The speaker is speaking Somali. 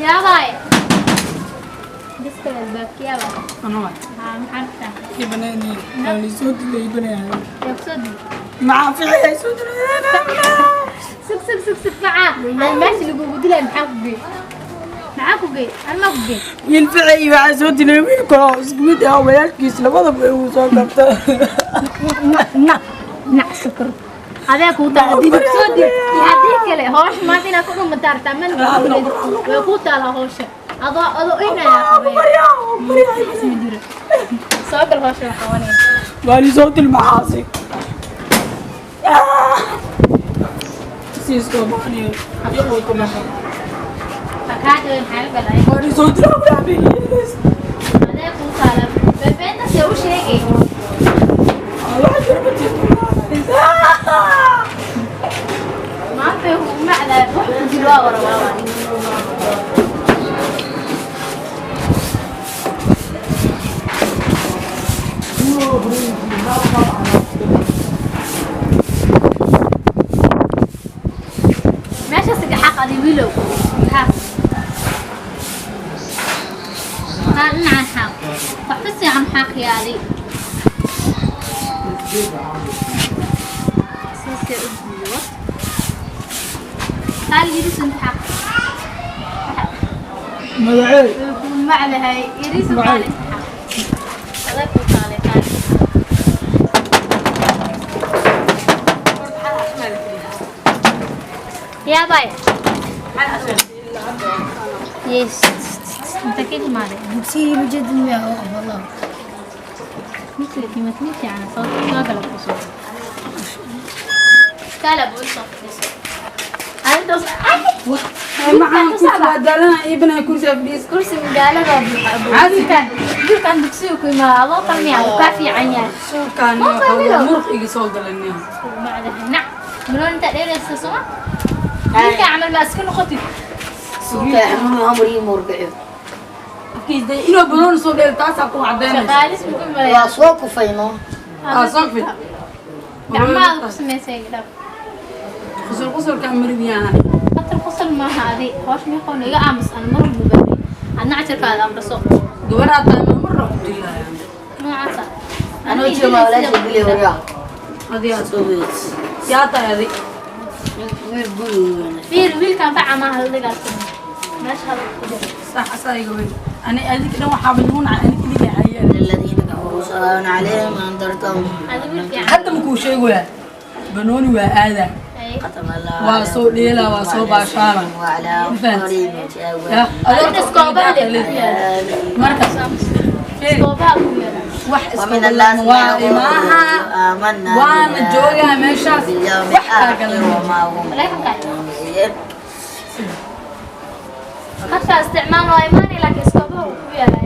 Yaabay. Diska albaabka yaabay. Ana waay. Haa, maxaa rabtaa? Ii banaani. Waa la soo dilay, ii banaani. Yaa ku soo dilay? Maxaa ficilay soo dilay? Sug, sug, sug, sug, macaa. Aan meesha lagugu dilay maxaa ku geey? Maxaa ku geey? Aan ma ku geey? Wiil ficil waxaa soo dilay wiil kale oo isku mid ah, walaalkiis labadaba ay uu soo qabta. Nac, nac sukar. Adee kuu taala haddii lagu soo dil iyo haddii kale hawsha maanta inaad ku dhumataa rabtaa mana kugu dilay. Way kuu taalaa hawsha. Adoo inayaa qabeen. Isma jiro. Soo gal, hawsha waa qabanaya. Waa la soo dil maxaasi. Siisko maaniyo. Iyo kuma. Kaa jaban maxaa la galay? Waa la soo dilay walaalkiis. Adee kuu taala. Bebeenta see u sheegay? Allah jarbati. Maanta wuu macdaa wax ku jiro waa warabaa. Meeshaas iga xaq adi wiilow. Xaq. Haa, dhinacan xaq. Wax ka fiican xaq yaadi. Saasay u duubo. Hal yiriis inta xaq. Magacee? Way kuu macdahay. Yiriis Magacee? qaali inta xaq. Adag kuu taalay qaali. Yaabay. Yes. Inta ka imaaday? Dugsigii ma jeedin miyaa oo wallah. مثلك ما تمشي على صوت soo kala kusoo. Kala buu soo fadhiiso. Arintaas Maxaan ku daalana ii banaa kursi fadhiis. Kursi magaalada buuxa. Wiilkan, wiilkan dugsiga ku imaada adoo kalmiya uu kaa fiican yahay. Suukaan Ma fahmino. muruq iga soo galanay. Macdaha nac. Maloon inta dheeraysa soma? Wiilka camal ma iska noqotid. Suuqa xanuun amri murbici. Afkiis day inuu banoon soo dheer taasaa ku cadaynaysa. Shaqaalis muku imaadaya. Waa soo kufayno. Aa soo fid. Gacmahaada ku samaysay dhab. Qosol qosolka maridiyaan. Qatar qosol maaha adi. Hoosh meeqoon iga aamus aan mar walba bari. Adna cajarkaada amraso. Gabar aad tahay ma mar ku dilaya. Noocaasa. Anoo jooga walaasha dilay waryaa. Adiga Soo weyd. yaa tahay adi. Wiil guriga. Fiir wiilkan faca maaha la dagaaltamo. Meesha hadal ku jiro. Sax asaa iga weyn. Ani adiga dhan waxaa banuun ani kaliya hayaan. الذين كفروا سواء عليهم أنذرتهم Adi wiil fiican. Hadda ma kuu sheegoyaa. Banooni waa aadaa. Ay. ختم الله Waa soo dheela, waa soo baashaala. وعلى Ma fahanti? أبصارهم Yaa, Adina iskoobaha le ku yaala. Marka fiiri, Iskoobaha ku yaala. Wax iska ومن الناس من waa يقول imaaha آمنا waana بالله joogaa meeshaas باليوم wax kaa الآخر galan. وما هم Taleefanka. بمؤمنين. Khadka isticmaal waa imaanay laakiin iskoobaha uu ku yaala.